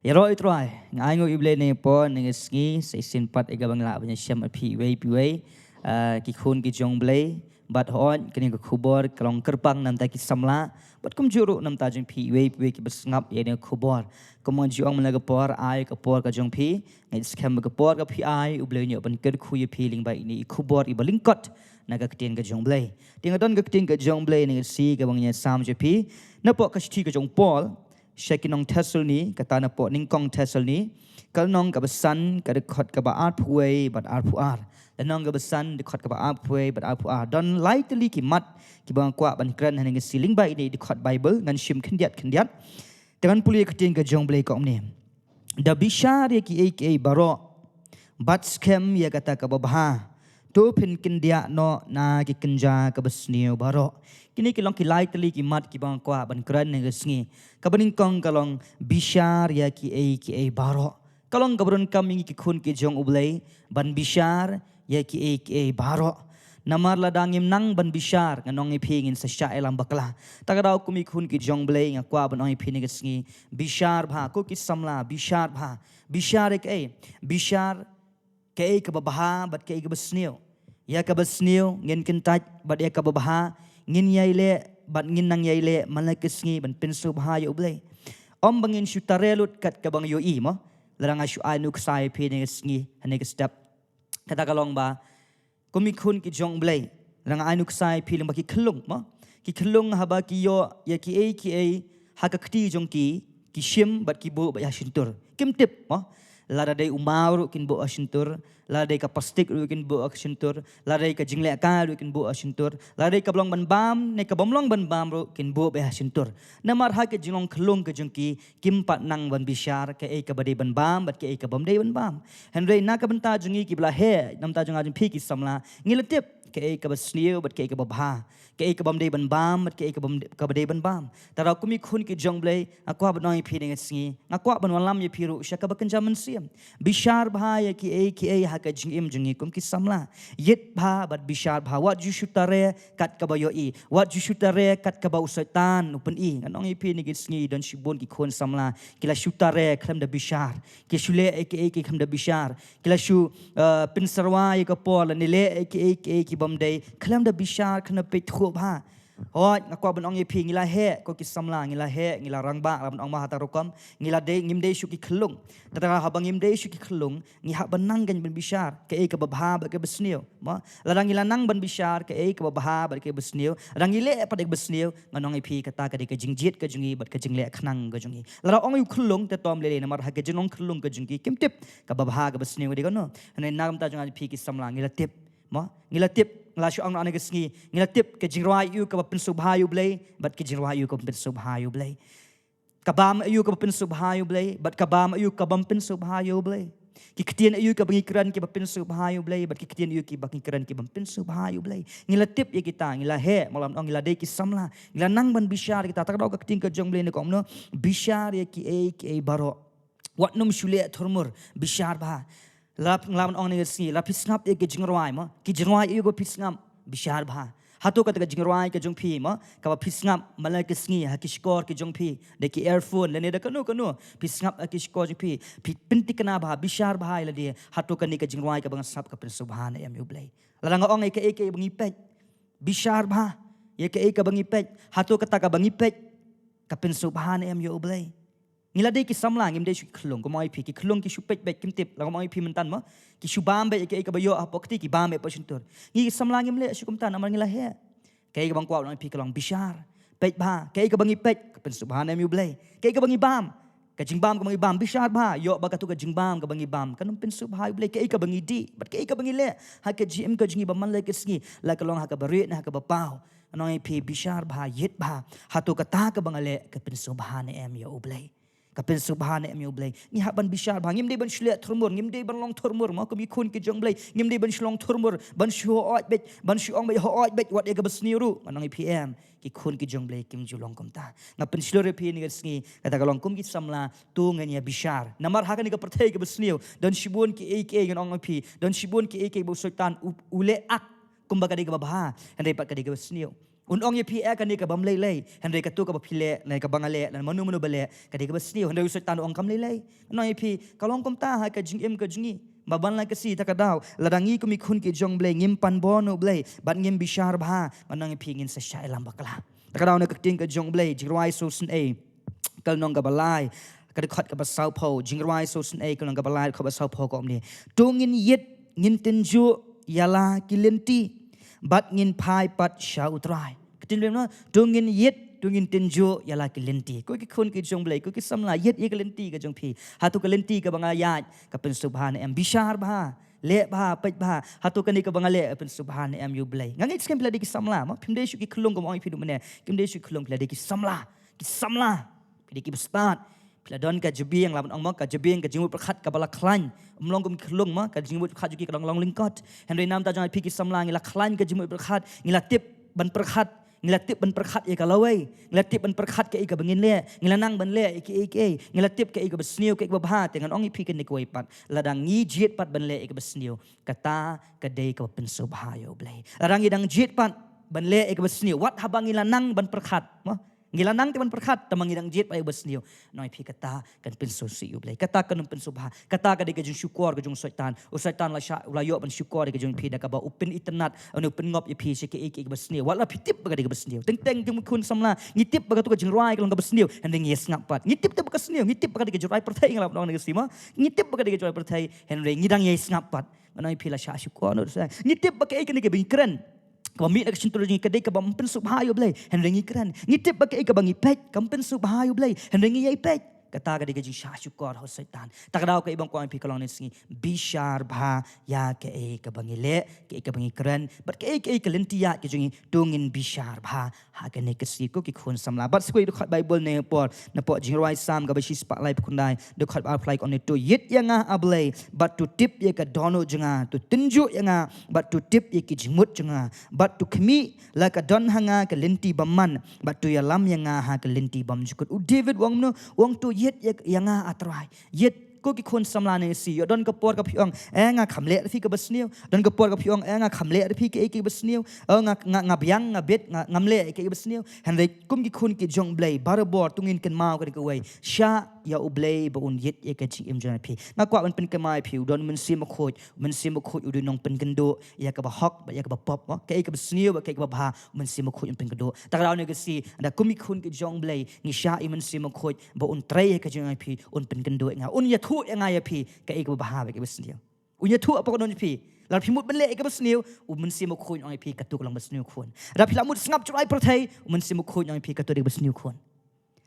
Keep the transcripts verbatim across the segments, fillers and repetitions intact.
Ïaroh ïa U Trai, nga ai nguh ïa U Blei na ka por na ka sngi, sa shisien pat ïa kaba nga lah ban ïashem ïa phi iwei pa iwei, ah, ki khun ki jong U Blei, bad hooid kane ka khubor ka long kyrpang na ka bynta ki samla, bad kumjuh ruh na ka bynta jong phi iwei pa iwei kiba sngap ïa kane ka khubor. Kumba nga ju ong man la ka por, ai ka por ka jong phi, nga ngeit skhem ba ka por kaba phi ai, U Blei un ïoh ban kyrkhu ïa phi lyngba ine i khubor iba lyngkot na ka ktien ka jong U Blei. Te nga don ka ktien ka jong U Blei na ka sngi kaba ngan ïasam ïa phi, napoh ka shithi ka jong u Paul sha ki nong Thessaloni, kata napoh nyngkong Thessaloni, ka lynnong kaba san, ka dkhot kaba arphew wei bad arphew ar. Lynnong kaba san, dkhot kaba arphew wei bad arphew ar. Don lai tylli ki mat kiba nga kwah ban kren ha kane ka sngi lyngba ine i dkhot Baibl, ngan shim khyndiat khyndiat. Te ngan pule ïa ka ktien ka jong U Blei kumne: Da bishar ïa kiei kiei baroh, bad skhem ïa kata kaba bha, to phin kyndiah noh na ki kynja kaba sniew baroh. Kine ki long ki lai tylli ki mat kiba nga kwah ban kren ha kane ka sngi. Kaba nyngkong ka long bishar ïa kiei kiei baroh. Ka long kaba donkam ïa ngi ki khun ki jong U Blei ban bishar ïa kiei kiei baroh. Namar lada ngim nang ban bishar, ngan ong ïa phi, ngin sa shah ïalam bakla. Ta ka daw kum ki khun ki jong U Blei nga kwah ban ong ïa phi ha kane ka sngi, bishar bha, ko ki samla, bishar bha. Bishar ïa kaei? Bishar kaei kaba bha bad kaei kaba sniew. Ïa kaba sniew ngin kyntait, bad ïa kaba bha ngin ïai leh, bad ngin nang ïai leh man la ka sngi ban pynsngewbha ïa U Blei. Ym ba ngin shu tare lut kat kaba nga ïohi mo. Lada nga shu ai nuksa ïa phi ha kane ka sngi, ha kane ka step, kata ka long ba kum ki khun ki jong U Blei, lada nga ai nuksa ïa phi lyngba ki khyllung mo, ki khyllung haba ki ïoh ïa kiei kiei ha ka kti jong ki, ki shim bad ki buh beit ha shyntur. Kim tip mo, lada dei u maw ruh kin buh ha shyntur, lada dei ka plastik ruh kin buh ha shyntur, lada dei ka jinglehkai ruh kin buh ha shyntur, lada dei kaba long ban bam ne kaba ym long ban bam ruh kin buh beit ha shyntur. Namar ha ka jinglong khyllung ka jong ki, kim pat nang ban bishar kaei kaba dei ban bam bad kaei kaba ym dei ban bam. Hynrei na ka bynta jong ngi kiba la heh, na ka bynta jong nga jong phi ki samla, ngi la tip kaei kaba sniew bad kaei kaba bha, kaei kaba ym dei ban bam bad kaei kaba ym de-, kaba dei ban bam. Ta ka daw kum ki khun ki jong U Blei, nga kwah ban ong ïa phi ha kane ka sngi, nga kwah ban wallam ïa phi ruh sha kaba kynja mynsiem. Bishar bha ïa kiei kiei ha ka jingim jong ngi kum ki samla. Ïit bha bad bishar bha. Wat ju shu tare kat kaba ïohi. Wat ju shu tare kat kaba u Soitan u pyni. Ngan ong ïa phi ha kane ka sngi, don shibun ki khun samla ki la shu tare khlem da bishar. Ki shu leh ïa kiei kiei khlem da bishar. Ki la shu, eh, pynsyrwa ïa ka por lane leh ïa kiei kiei kiba ym dei khlem da bishar, khlem da peit thuh bha. Hooid, nga kwah ban ong ïa phi, ngi la heh, ko ki samla, ngi la heh, ngi la rangbah, la ban ong ma ha kata ka rukom, ngi la dei, ngim dei shuh ki khyllung. Te ta ka daw haba ngim dei shuh ki khyllung, ngi hap ban nang kein ban bishar kaei kaba bha bad kaba sniew. Mo, lada ngi la nang ban bishar kaei kaba bha bad kaba sniew, lada ngi leh pat ïa kaba sniew, ngan ong ïa phi, kata ka dei ka jingjied ka jong ngi bad ka jingleh khnang ka jong ngi. Lada ong ïa u khyllung, te tom lei lei, namar ha ka jinglong khyllung ka jong ki, kim tip kaba bha kaba sniew ka dei kano. Hynrei na ka bynta jong nga jong phi ki samla, ngi la tip. Mo, ngi la tip, nga la shu ong ha kane ka sngi, ngi la tip ka jingrwai aïu kaba pynsngewbha ïa U Blei bad ka jingrwai aïu kaba pynsngewbha ïa U Blei. Ka bam aïu kaba pynsngewbha ïa U Blei bad ka bam aïu kaba ym pynsngewbha ïa U Blei. Ki ktien aïu kaba ngi kren kiba pynsngewbha ïa U Blei bad ki ktien aïu kiba ngi kren kiba ym pynsngewbha ïa U Blei. Ngi la tip ïa kita, ngi la heh, mo, la ban ong ngi la dei ki samla, ngi la nang ban bishar ïa kita. Ta ka daw ka ktien ka jong U Blei ne kumno: Bishar ïa kiei kiei baroh. Wat nym shu leh thurmur, bishar bha. La, la ban ong ha kane ka sngi, la phi sngap ïa ki jingrwai mo, ki jingrwai aïu kaba phi sngap, bishar bha. Hato kata ka jingrwai ka jong phi mo, kaba phi sngap man la ka sngi ha ki shkor ki jong phi, da ki earphone lane da kano kano, phi sngap ha ki shkor jong phi, phi pynthikna bha, bishar bha ïa lade, hato kane ka jingrwai kaba nga sngap ka pynsngewbha ne em ïa U Blei. Lada nga ong ïa kaei kaei ba ngi peit, bishar bha ïa kaei kaba ngi peit, hato kata kaba ngi peit ka pynsngewbha ne em ïa U Blei. Ngi la dei ki samla, ngim dei shuh ki khyllung. Kumba ong ïa phi, ki khyllung ki shu peit beit, kim tip. La kumba ong ïa phi mynta mo, ki shu bam beit ïa kaei kaba ïoh hapoh kti, ki bam beit hapoh shyntur. Ngi ki samla ngim leh shuh kumta namar ngi la heh. Kaei kaba nga kwah ban ong ïa phi ka long bishar, peit bha. Kaei kaba ngi peit ka pynsngewbha ne em ïa U Blei. Kaei kaba ngi bam, ka jingbam kaba ngi bam, bishar bha. Ïoh ba kato ka jingbam kaba ngi bam kan ym pynsngewbha ïa U Blei. Kaei kaba ngi dih bad kaei kaba ngi leh ha ka jingim ka jong ngi ba man la ka sngi, la ka long ha kaba rieh ne ha kaba paw, ngan ong ïa phi, bishar bha, ïit bha. Hato kata kaba nga leh ka pynsngewbha ne em ïa U Blei? Ka pynsngewbha ne em ïa U Blei? Ngi hap ban bishar bha. Ngim dei ban shu leh thurmur, ngim dei ban long thurmur mo, kum ki khun ki jong U Blei. Ngim dei ban shu long thurmur, ban shu hooid beit, ban shu ong beit hooid beit wat ïa kaba sniew ruh. Ngan ong ïa phi, em, ki khun ki jong U Blei kim ju long kumta. Nga pynshlur ïa phi ha kane ka sngi, kata ka long kum ki samla, to ngin ïa bishar. Namar ha kane ka pyrthei kaba sniew, don shibun kiei kiei, ngan ong ïa phi, don shibun kiei kiei ba u Soitan u, u leh ak kumba ka dei kaba bha, hynrei pat ka dei kaba sniew. Un ong ïa phi, eh, kane ka bym lei lei. Hynrei kato kaba phi leh, ne kaba nga leh, ne mano mano ba leh, ka dei kaba sniew. Hynrei u Soitan u ong kam lei lei. Ngan ong ïa phi, ka long kumta ha ka jingim ka jong ngi. Ba ban la ka sngi, ta ka daw, lada ngi kum ki khun ki jong U Blei, ngim pan bor na U Blei, bad ngim bishar bha, ngan ong ïa phi, ngin sa shah ïalam bakla. Ta ka daw na ka ktien ka jong U Blei, Jingrwai Sawsynei, ka lynnong kaba lai, ka dkhot kaba sawphew, Jingrwai Sawsynei, ka lynnong kaba lai, dkhot ba sawphew, ka ong kumne: To ngin ïit, ngin tynjuh ïa la ki lynti, bad ngin phai pat sha U Trai. Ka ktien Blei, no? To ngin ïit, to ngin tynjuh ïa la ki lynti. Ko ki khun ki jong U Blei, ko ki samla, ïit ïa ka lynti ka jong phi. Hato ka lynti kaba nga ïaid ka pynsngewbha ne em? Bishar bha, leh bha, peit bha. Hato kane kaba nga leh ka pynsngewbha ne em ïa U Blei? Nga ngeit skhem phi la dei ki samla, mo? Phim dei shuh ki khyllung, kum ong ïa phi mynne. Phim dei shuh ki khyllung, phi la dei ki samla. Ki samla. Phi dei kiba stad. Phi la don ka jabieng, la ban ong, mo, ka jabieng, ka jingmut pyrkhat kaba la khlaiñ. Ym long kum ki khyllung, mo, ka jingmut pyrkhat jong ki ka long, long lyngkot. Hynrei namar ta jong phi ki samla, ngi la khlaiñ ka jingmut pyrkhat, ngi la tip ban pyrkhat, ngi la tip ban pyrkhat ïa ka lawei, ngi la tip ban pyrkhat kaei kaba ngin leh, ngi la nang ban leh ïa kiei kiei, ngi la tip kaei kaba sniew, kaei kaba bha. Te ngan ong ïa phi kane kawei pat, lada ngi jied pat ban leh ïa kaba sniew, kata ka dei kaba pynsngewbha ïa U Blei. Lada ngi dang jied pat ban leh ïa kaba sniew, wat haba ngi la nang ban pyrkhat, mo? Ngi la nang te ban pyrkhat, tangba ngi dang jied pat ïa kaba sniew, ngan ong ïa phi, kata kan pynsngewsih ïa U Blei. Kata kan ym pynsngewbha. Kata ka dei ka jingshukor ka jong u Soitan. U Soitan u la shah, u la ïoh ban shukor ïa ka jong phi da kaba u pynitynnad, u pyngop ïa phi sha kaei kaei kaba sniew. Wat la phi tip ba ka dei kaba sniew. Teng teng jong u khun samla, ngi tip ba kato ka jingrwai ka long kaba sniew, hynrei ngi ïa sngap pat. Ngi tip te ba ka sniew, ngi tip ba ka dei ka jingrwai pyrthei, nga la ong na ka sngi, mo. Ngi tip ba ka dei ka jingrwai pyrthei, hynrei ngi dang ïa sngap pat. Ngan ong ïa phi, la shah shukor noh. Ngi tip ba kaei kane kaba ngi kren, kaba mih na ka shyntur jong ngi, ka dei kaba ym pynsngewbha ïa U Blei, hynrei ngi kren. Ngi tip ba kaei kaba ngi peit kam pynsngewbha ïa U Blei, hynrei ngi ïai peit. Kata ka dei ka jingshah shukor ha u Soitan. Ta ka daw kaei ba nga kwah ong ïa phi ka long na ka sngi, bishar bha ïa kaei kaba ngi leh, kaei kaba ngi kren, bad kaei kaei ka lynti ïaid ka jong ngi, to ngin bishar bha ha kane ka sngi, ko ki khun samla. Bad sa kawei dkhot Baibl ne por, napoh Jingrwai Salm kaba shispah laiphew khyndai, dkhot ba arphew lai, ka ong kumne: To ïit ïa nga, A Blei, bad to tip ïa ka dohnud jong nga, to tynjuh ïa nga, bad to tip ïa ki jingmut jong nga, bad to khmih, la ka don ha nga ka lynti bymman, bad to ïalam ïa nga ha ka lynti bymjukut. U David u ong kumno? U ong: To ïit ïa, ïa nga, A Trai. Ïit. Ko ki khun samla, ne shi ïoh don ka por kaba phi ong, eh, nga kham leh da phi kaba sniew. Don ka por kaba phi ong, eh, nga kham leh da phi kaei kaei kaba sniew. Oh, nga, nga, nga biang, nga bit, nga, ngam leh kaei kaba sniew. Hynrei kum ki khun ki jong U Blei, barabor to ngin kynmaw kane kawei: shah ïa U Blei ba un ïit ïa ka jingim jong phi. Nga kwah ban pynkynmaw ïa phi, u don u Mynsiem Bakhuid. U Mynsiem Bakhuid u dei u nongpynkynduh ïa kaba hok bad ïa kaba pop, mo. Kaei kaba sniew bad kaei kaba bha, u Mynsiem Bakhuid un pynkynduh. Ta ka daw na ka sngi, lada kum ki khun ki jong U Blei, ngi shah ïa u Mynsiem Bakhuid ba un trei ïa ka jingim jong phi, un pynkynduh ïa nga, un ïathuh ïa nga ïa phi kaei kaba bha bad kaei kaba sniew. Un ïathuh hapoh ka dohnud jong phi. Lada phi mut ban leh ïa kaba sniew, u Mynsiem Bakhuid un ong ïa phi, kato ka long ba sniew khun. Lada phi la mut sngap jingrwai pyrthei, u Mynsiem Bakhuid un ong ïa phi, kato dei kaba sniew khun.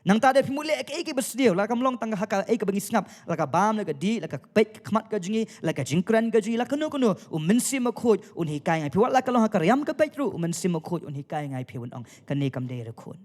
Nangta lada phi mut leh kaei kaei ba sniew, la kam long tang ha kaei kaba ngi sngap, la ka bam, la ka dih, la ka peit ka khmat ka jong ngi, la ka jingkren ka jong ngi, la kano kano, u Mynsiem Bakhuid un hikai ïa nga ïa phi. Wat la ka long ha ka riam ka beit ruh, u Mynsiem Bakhuid un hikai ïa nga ïa phi, un ong, kane kam dei re khun.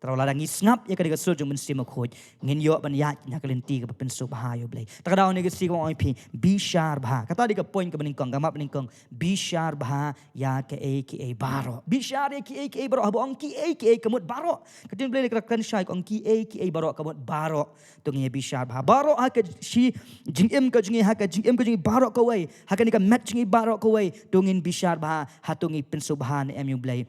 Tang lada ngi sngap ïa ka dei ka sur jong u Mynsiem Bakhuid, ngin ïoh ban ïaid na ka lynti kaba pynsngewbha ïa U Blei. Ta ka daw na ka sngi, nga kwah ong ïa phi, bishar bha. Kata dei ka point kaba nyngkong, ka mat ba nyngkong, bishar bha ïa kaei kaei baroh. Bishar ïa kaei kaei baroh. Haba ong kaei kaei, ka mut baroh. Ka ktien Blei ka kren shai, ka ong kaei kaei baroh, ka mut baroh. To ngin ïa bishar bha. Baroh ha ka shi jingim ka jong ngi, ha ka jingim ka jong ngi baroh kawei, ha kane ka met jong ngi baroh kawei, to ngin bishar bha. Hato ngi pynsngewbha ne em ïa U Blei?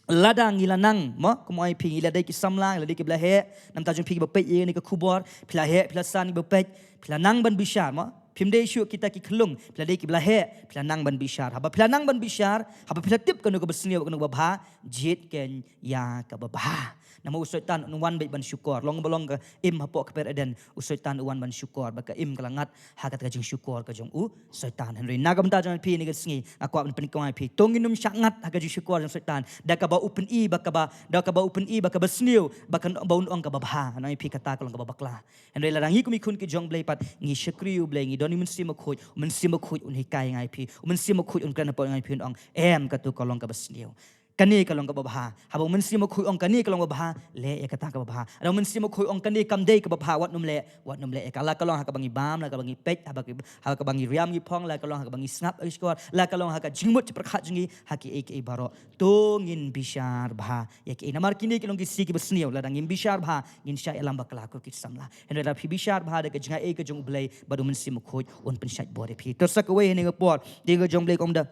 Lada ngi la nang, mo, kum ong ïa phi, ngi la dei ki samla, ngi la dei kiba la heh, namar ta jong phi kiba peit ïa kane ka khubor, phi la heh, phi la san, kiba peit, phi la nang ban bishar, mo. Phim dei shuh kita ki khyllung, phi la dei kiba la heh, phi la nang ban bishar. Haba phi la nang ban bishar, haba phi la tip kano kaba sniew, kano kaba bha, jied keiñ ïa kaba bha. Namar u Soitan un wan beit ban shukor. Long ba long ka im hapoh ka kper Eden, u Soitan u wan ban shukor, bad ka im ka la ngat ha kata ka jingshukor ka jong u Soitan. Hynrei na ka bynta jong phi na ka sngi, nga kwah ban pynkynmaw ïa phi, to ngin ym shah ngat ha ka jingshukor jong u Soitan da kaba u pyni ba kaba, da kaba u pyni ba kaba sniew, ba kan, ba un ong kaba bha. Ngan ong ïa phi, kata ka long kaba bakla. Hynrei lada ngi kum ki khun ki jong U Blei pat, ngi shakri U Blei, ngi don U Mynsiem Bakhuid, U Mynsiem Bakhuid un hikai ïa nga ïa phi, U Mynsiem Bakhuid un kren hapoh ïa nga ïa phi, un ong, em, kato ka long kaba sniew. Kane ka long kaba bha. Haba u Mynsiem Bakhuid u ong kane ka long kaba bha, leh ïa kata kaba bha. Haba u Mynsiem Bakhuid u ong kane kam dei kaba bha, wat nym leh, wat nym leh ïa ka. La ka long ha kaba ngi bam, la kaba ngi peit, haba ka, ha kaba ngi riam ngi phong, la ka long ha kaba ngi sngap ngi shukor, la ka long ha ka jingmut jingpyrkhat jong ngi, ha kiei kiei baroh, to ngin bishar bha ïa kiei. Namar kine ki long ki sngi kiba sniew, lada ngim bishar bha, ngin shah ïalam bakla, ko ki samla. Hynrei lada phi bishar bha da ka jingai ka jong U Blei bad u Mynsiem Bakhuid, un pynshait bor ïa phi. To sa kawei ha kane ka por, ka ktien ka jong U Blei ka ong da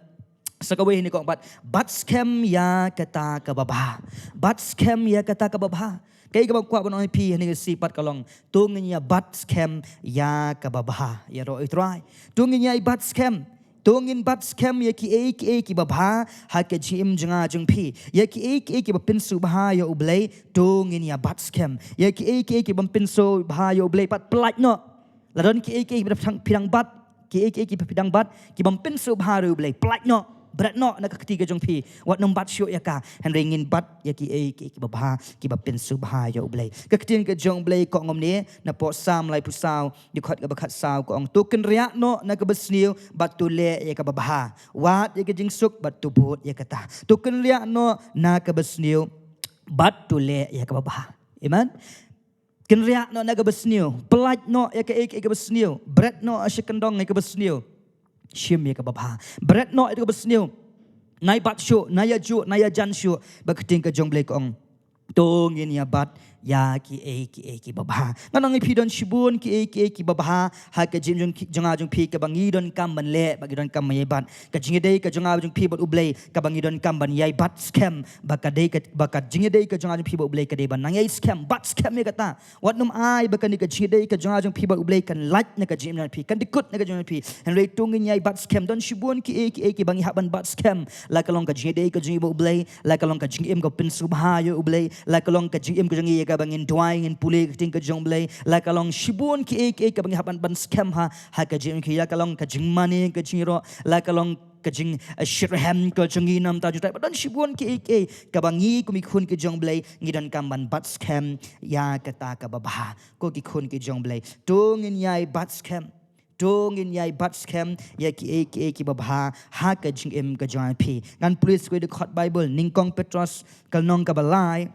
Sa kawei hangne ka ong pat, bat skhem ïa kata kaba bha. Bat skhem ïa kata kaba bha. Kaei kaba kwah ban ong ïa phi hangne ka sngi pat ka long, to ngin ïa bat skhem ïa kaba bha. Ïaroh ïa U Trai. To ngin ïa bat skhem. To ngin bat skhem ïa kiei kiei kiba bha ha ka jingim jong nga jong phi. Ïa kiei kiei kiba pynsngewbha ïa U Blei, to ngin ïa bat skhem. Ïa kiei kiei kiba ym pynsngewbha ïa U Blei pat, pyllait noh. La don kiei kiei kiba phi dang bat, kiei kiei kiba phi dang bat ki bym pynsngewbha ïa U Blei, pyllait noh, bret noh na ka kti ka jong phi. Wat nym bat shuh ïa ka. Hynrei ngin bat ïa kiei kiei kiba bha, kiba pynsngewbha ïa U Blei. Ka ktien ka jong U Blei ka ong kumne, napoh Salm laiphew saw, dkhot kaba khatsaw, ka ong, to kynriah noh na kaba sniew bad to leh ïa kaba bha. Wad ïa ka jingsuk bad to bud ïa kata. To kynriah noh na kaba sniew bad to leh ïa kaba bha. Amen. Kynriah noh na kaba sniew, pyllait noh ïa kaei kaei kaba sniew, bret noh sha kyndong ïa kaba sniew, shim ïa kaba bha. Bret noh ïa kaba sniew. Nai bat shuh, nai ïa juh, nai ïa jan shuh. Ba ka ktien ka jong U Blei ka ong, to ngin ïa bat ïa kiei kiei kiba bha. Ngan ong ïa phi, don shibun kiei kiei kiba bha ha ka jingim jong ki, jong nga jong phi, kaba ngi donkam ban leh, ba ngi donkam ban ïa bat. Ka jingïadei ka jong nga jong phi bad U Blei, kaba ngi donkam ban ïa bat skhem, ba ka dei ka, ba ka jingïadei ka jong nga jong phi bad U Blei ka dei ban nang ïa skhem, bat skhem ïa kata. Wat nym ai ba kane ka jingïadei ka jong nga jong phi bad U Blei kan lait na ka jingim jong phi, kan dkut na ka jingim jong phi. Hynrei to ngin ïa bat skhem. Don shibun kiei kiei kiba ngi hap ban bat skhem. La ka long ka jingïadei ka jong ngi bad U Blei, la ka long ka jingim ka pynsngewbha ïa U Blei, la ka long ka jingim ka jong ngi ïa kaba ngin duwai, ngin pule ka ktien ka jong U Blei, la ka long shibun kiei kiei kaba ngi hap ban, ban skhem ha, ha ka jingim ki, la ka long ka jingmane ka jingïaroh, la ka long ka jing, eh, shitrhem ka jong ngi na ka bynta jong U Trai. Ba don shibun kiei kiei kaba ngi kum ki khun ki jong U Blei ngi donkam ban bat skhem ïa kata kaba bha. Ko ki khun ki jong U Blei, to ngin ïa bat skhem. To ngin ïa bat skhem ïa kiei kiei kiba bha ha ka jingim ka jong phi. Ngan pule sa kawei dkhot Baibl, Nyngkong Petros ka lynnong kaba lai.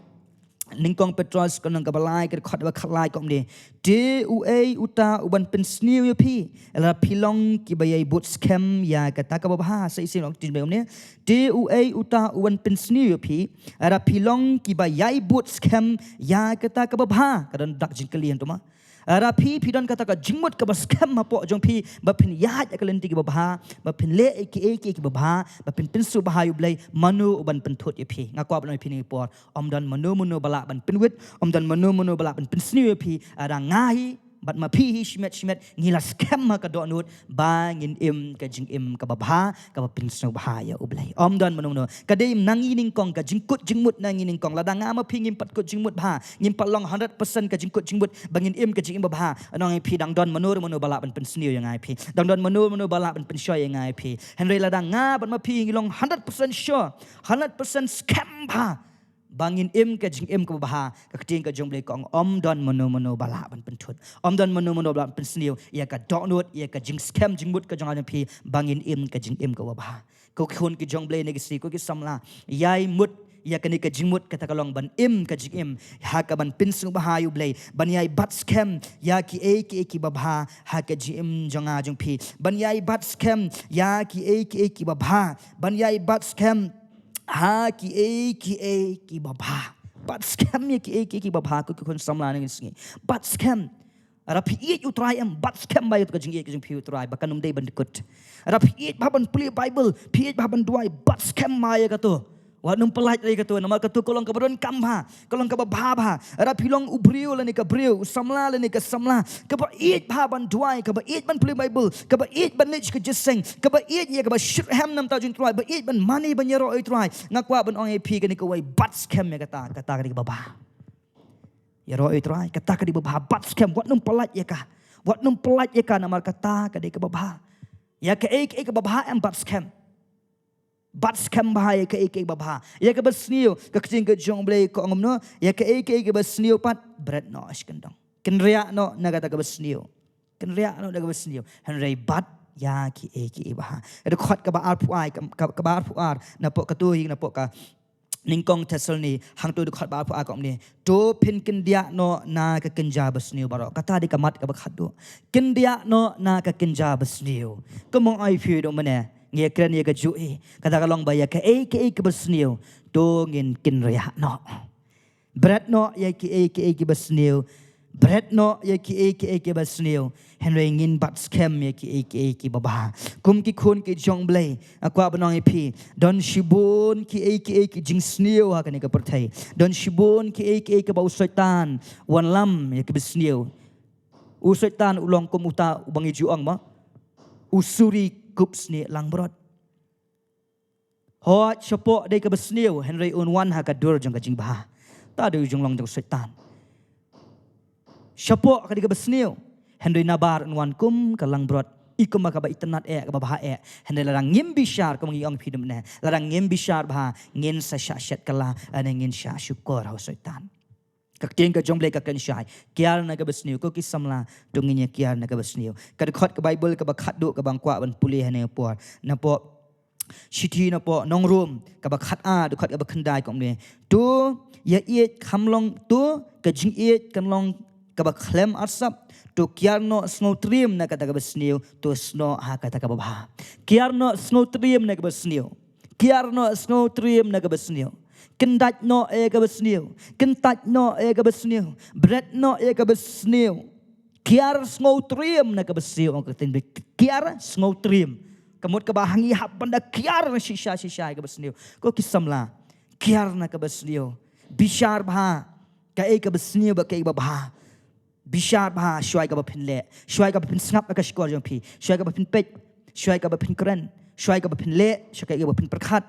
Nyngkong Petros ka lynnong kaba lai, ka dkhot ba khatlai, ka ong kumne, te uei uta uban pynsniew ïa phi, lada phi long kiba ïai bud skhem ïa kata kaba bha. Sa shisien long ktien Baibl kumne, te uei uta uban pynsniew ïa phi, lada phi long kiba ïai bud skhem ïa kata kaba bha. Ka don dak jingkylli hangto ma. Lada phi, phi don kata ka jingmut kaba skhem hapoh jong phi ba phin ïaid ha ka lynti kaba bha, ba phin leh kiei kiei kiba bha, ba phin pynsngewbha ïa U Blei, mano uban pynthut ïa phi? Nga kwah ban ong ïa phi kane ka por, ym don mano mano ba lah ban pynwit, ym don mano mano ba lah ban pynsniew ïa phi. Lada nga hi bad ma phi hi shimet shimet ngi la skhem ha ka dohnud ba ngin im ka jingim kaba bha, kaba pynsngewbha ïa U Blei. Ym don mano mano. Ka dei na ngi nyngkong, ka jingkut jingmut na ngi nyngkong. Lada nga ma phi ngim pat kut jingmut bha, ngim pat long hundred percent ka jingkut jingmut ba ngin im ka jingim ba bha, ngan ong ïa phi, dang don mano mano ba lah ban pynsniew ïa nga ïa phi, dang don mano mano ba lah ban pynshoi ïa nga ïa phi. Hynrei lada nga bad ma phi ngi long hundred percent sure, hundred percent skhem bha ba ngin im ka jingim kaba bha, ka ktien ka jong U Blei ka ong, ym don mano mano ba lah ban pynthut, ym don mano mano ba lah ban pynsniew ïa ka dohnud, ïa ka jingskhem jingmut ka jong nga jong phi ba ngin im ka jingim kaba bha. Ko ki khun ki jong U Blei, kine ki sngi, ko ki samla, ïai mut ïa kane ka jingmut, kata ka long ban im ka jingim ha kaban pynsngewbha ïa U Blei, ban ïai bat skhem ïa kiei kiei kiba bha ha ka jingim jong nga jong phi, ban ïai bat skhem ïa kiei kiei kiba bha, ban ïai bat skhem ha kiei kiei kiba bha. Bat skhem ïa kiei kiei kiba bha, ko ki khun samla, kine ki sngi. Bat skhem. Lada phi ïeit U Trai em, bat skhem bha ïa kato ka jingïeit ka jong phi ïa U Trai ba kan ym dei ban dkut. Lada phi ïeit bha ban pule Baibl, phi ïeit bha ban duwai, bat skhem bha ïa kato. Wat nym pyllait ïa kato, namar kato ka long kaba donkam bha, ka long kaba bha bha. Lada phi long u briew lane ka briew, u samla lane ka samla kaba ïeit bha ban duwai, kaba ïeit ban pule Baibl, kaba ïeit ban leit sha ka jingïaseng, kaba ïeit ïa kaba shitrhem na ka bynta jong U Trai, ba ïeit ban mane ban ïaroh ïa U Trai, nga kwah ban ong ïa phi kane kawei, bat skhem ïa kata, kata ka dei kaba bha. Ïaroh ïa U Trai, kata ka dei kaba bha, bat skhem, wat nym pyllait ïa ka. Wat nym pyllait ïa ka, namar kata ka dei kaba bha. Ïa kaei kaei kaba bha em, bat skhem. Bat skhem bha ïa kaei kaei kaba bha. Ïa kaba sniew, ka ktien ka jong U Blei ka ong kumno, ïa kaei kaei kaba sniew pat, bret noh sha kyndong. Kynriah noh na kata kaba sniew. Kynriah noh na kaba sniew. Hynrei bat ïa kiei kiei ba bha. Ka dkhot kaba arphew ar, ka, kaba arphew ar, napoh kato hi, napoh ka Nyngkong Thessaloni, hangto dkhot ba arphew ar ka ong kumne, to phin kyndiah noh na ka kynja ba sniew baroh. Kata dei ka mat kaba khatduh. Kyndiah noh na ka kynja ba sniew. Kumno ai phi dong mane, ngi kren ïa kajuh hi. Kata ka long ba ïa kaei kaei kaba sniew, to ngin kynriah noh. Bret noh ïa kiei kiei kiba sniew. Bret noh ïa kiei kiei kiba sniew, hynrei ngin bat skhem ïa kiei kiei kiba bha. Kum ki khun ki jong Blei, nga kwah ban ong ïa phi, don shibun kiei kiei ki jingsniew ha kane ka pyrthei. Don shibun kiei kiei kiba u Soitan u wanlam ïa kiba sniew. U Soitan u long kum uta uba ngi ju ong mo, u suri kup snieh langbrot. Hooid, shapoh dei kaba sniew, hynrei un wan ha ka dur jong ka jingbha. Ta dei u jinglong jong u Soitan. Shapoh ka dei kaba sniew, hynrei nabar un wan kum ka langbrot. I kum kaba itynnad eh, kaba bha eh. Hynrei lada ngim bishar, kum ngi ong phi mynne, lada ngim bishar bha, ngin sa shah shet kylla, lane ngin shah shukor ha u Soitan. Ka ktien ka jong Blei ka kren shai, kiar na kaba sniew. Ko ki samla, to ngin ïa kiar na kaba sniew. Ka dkhot ka Baibl kaba khatduh kaba nga kwah ban pule ha kane ka por, napoh shithi napoh Nong Rom kaba khatar, dkhot kaba khyndai, kumne: To ïa ïeit kam long, to ka jingïeit kan long kaba khlem arsap. To kiar noh sngewtriem na kata kaba sniew, to snoh ha kata kaba bha. Kiar noh sngewtriem na kaba sniew. Kiar noh sngewtriem na kaba sniew. Kyndait noh ïa kaba sniew. Kyntait noh ïa kaba sniew. Bret noh ïa kaba sniew. Kiar sngewtriem na kaba sniew, ong ka ktien Blei. Kiar sngewtriem. Ka mut kaba ha ngi hap ban da kiar shisha shisha ïa kaba sniew. Ko ki samla, kiar na kaba sniew. Bishar bha kaei kaba sniew bad kaei kaba bha. Bishar bha shwa ïa kaba phin leh, shwa ïa kaba phin sngap ha ka shkor jong phi, shwa ïa kaba phin peit, shwa ïa kaba phin kren, shwa ïa kaba phin leh, shwa ïa kaba phin pyrkhat.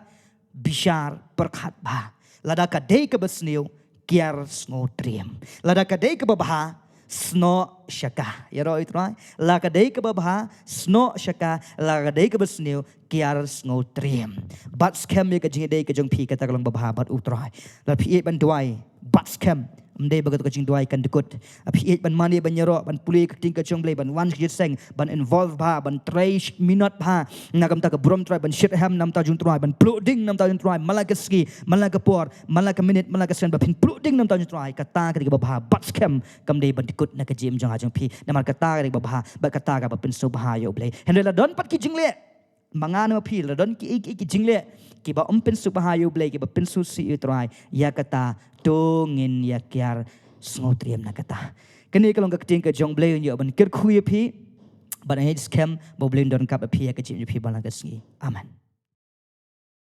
Bishar, pyrkhat bha. Lada ka dei kaba sniew, kiar sngewtriem. Lada ka dei kaba bha, snoh sha ka. Ïaroh ïa u Trai. Lada ka dei kaba bha, snoh sha ka. Lada ka dei kaba sniew, kiar sngewtriem. Bat skhem ïa ka jingïadei ka jong phi, kata ka long ba bha bad u Trai. Lada phi ïeit ban duwai, bat skhem. Ym dei ba kato ka jingduwai kan dkut. Lada phi ïeit ban mane, ban ïaroh, ban pule ka ktien ka jong Blei, ban wan sha ka jingïaseng, ban involve bha, ban trei minot bha na ka bynta ka burom Trai, ban shitrhem na ka bynta jong u Trai, ban pluh ding na ka bynta jong u Trai man la ka sngi, man la ka por, man la ka minit, man la ka second, ba phin pluh ding na ka bynta jong u Trai. Kata ka dei kaba bha. Bat skhem, kam dei ban dkut na ka jingim jong nga jong phi. Namar kata ka dei kaba bha, bad kata kaba pynsngewbha ïa u Blei. Hynrei lada don pat ki jingleh, ma nga ne ma phi, lada don ki, ki, ki jingleh kiba ym pynsngewbha ïa u Blei, kiba pynsngewsih ïa u Trai, ïa kata to ngin ïa kiar sngewtriem na kata. Kane ka long ka ktien ka jong u Blei, un ïoh ban kyrkhu ïa phi, bad nga ngeit skhem ba u Blei un don ryngkat bad phi ha ka jingim jong phi man la ka sngi. Amen.